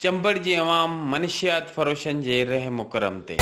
چمبڙ جي عوام منشيات فروشن جي رحم و ڪرم تي.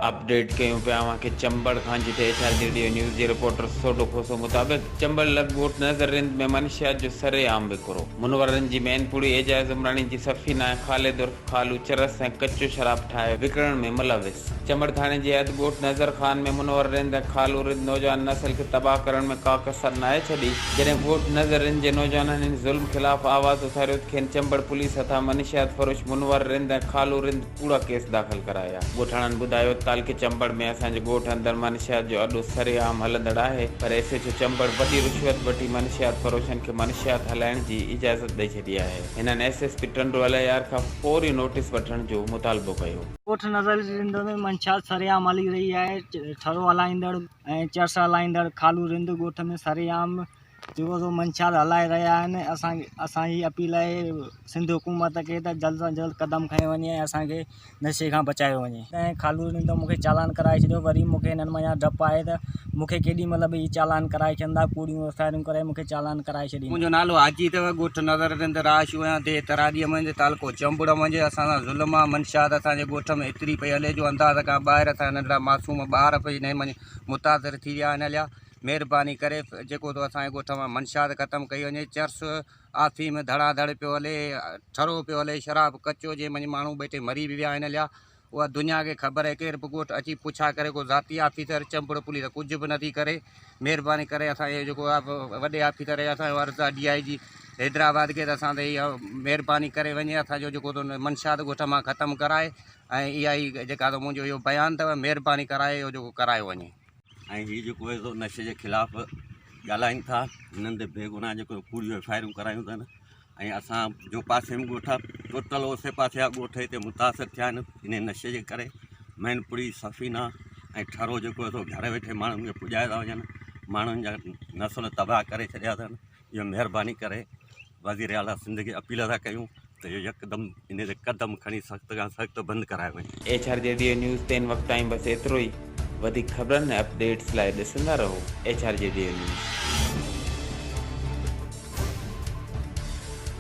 اپڊيٽ ڪيون پيا اوهان کي چمبڙ کان جتي H R G D news جي رپورٽر سوڍو کوسو مطابق چمبڙ لڳ ڳوٺ نظر رند ۾ منشيات جو سري عام وڪرو منور رند جي مين پوڙي اعجاز عمراڻي جي سفينه ۽ خالد عرف خالو چرس ۽ ڪچو شراب ٺاهي وڪڻڻ ۾ ملوث. چمڙ ٿاڻي جي حد ڳوٺ نظر خان ۾ منور رند ۽ خالو رند نوجوان نسل کي تباهه ڪرڻ ۾ ڪا ڪسر ناهي ڇڏي. جڏهن ڳوٺ نظر رند جي نوجوانن هن ظلم خلاف آواز اٿاريو ته کين چمبڙ پوليس هٿان منشيات فروش منور رند ۽ خالو رند ڪوڙا ڪيس داخل ڪرايا. ڳوٺاڻن ٻڌايو ته تعلقي چمبڙ ۾ اسان جي ڳوٺ اندر منشيات جو اڏو سري عام هلندڙ آهي پر ايس ايڇ او چمبڙ وڏي رشوت وٺي منشيات فروشن کي منشيات هلائڻ جي اجازت ڏئي ڇڏي آهي. هنن S S P Tando Allahyar کان فوري نوٽيس وٺڻ جو مطالبو ڪيو. ڳوٺ نظر رند ۾ منشيات سرعام هلي رهي آهي، ٺرو هلائيندڙ ۽ چرس هلائيندڙ خالو رند ڳوٺ ۾ سرعام جيڪو سو منشيات هلائي رهيا آهن، اسان اسان جي اپيل آهي سنڌ حڪومت کي ته جلد سان جلد قدم کنيو وڃي ۽ اسان کي نشي کان بچايو وڃي. ۽ خالو رند مون کي چالان ڪرائي ڇڏيو وري مون کي هنن منجهان ڊپ آهي ته مون کي ڪيڏي مهل به هي چالان ڪرائي ڇڏندا ڪوڙيون ايف I آرون ڪرائي مون کي چالان ڪرائي ڇڏيندا. منهنجو نالو حاجي اٿو ڳوٺ نظر رند رهائشي آهيان ديهه تراڏيء منجهه تعلقو چمبڙ منجهه اسان سان ظلم آ منشيات اسان جي ڳوٺ ۾ ايتري پئي هلي جو انداز کان ٻاهر اسان جا ننڍڙا معصوم ٻار به انهي منجهه متاثر ٿي ويا آهن هليا مهرباني ڪري جيڪو ٿو اسان جي ڳوٺ مان منشيات ختم ڪئي وڃي چرس آفيم ڌڙا ڌڙ پيو هلي، ٺرو پيو هلي، شراب ڪچو جنهن منجهه ماڻهو ٻه ٽي مري به ويا آهن هليا، اها دنيا کي خبر آهي ڪير به ڳوٺ اچي پڇا ڪري ڪو ذاتي آفيسر چمبڙ پوليس ڪجهه به نٿي ڪري مهرباني ڪري اسان جو جيڪو آهي وڏي آفيسر اسان جو عرض آهي ڊي I جي حيدرآباد کي ته اسان تي اها مهرباني ڪري وڃي اسان جو جيڪو منشيات ڳوٺ مان ختم ڪرائي ۽ اها ئي جيڪا منهنجو اهو بيان اٿو مهرباني ڪرائي اهو جيڪو ڪرايو وڃي. ۽ هي جيڪو آهي سو نشي جي خلاف ڳالهائين ٿا هنن تي بيگناهه جيڪو ڪوڙيون ايف I آرون ڪرايون اٿن ۽ اسان جو پاسي ۾ ڳوٺ آهي ٽوٽل اوسي پاسي جا ڳوٺ هتي متاثر ٿيا آهن ان نشي جي ڪري مين پڙي سفينا ۽ ٺرو جيڪو آهي سو گهر ويٺي ماڻهن کي پڄائي ٿا وڃن ماڻهن جا نسل تباهه ڪري ڇڏيا اٿن اهو مهرباني ڪري وزير اعليٰ سنڌ کي اپيل ٿا ڪيون ته اهو يڪدم ان تي قدم کڻي سخت کان سخت بند ڪرايو وڃي. H R G D news تي هن وقت تائين بس ايترو ئي. وڌيڪ خبرن ۽ اپڊيٽس لاء ڏسندا رهو H R G D news.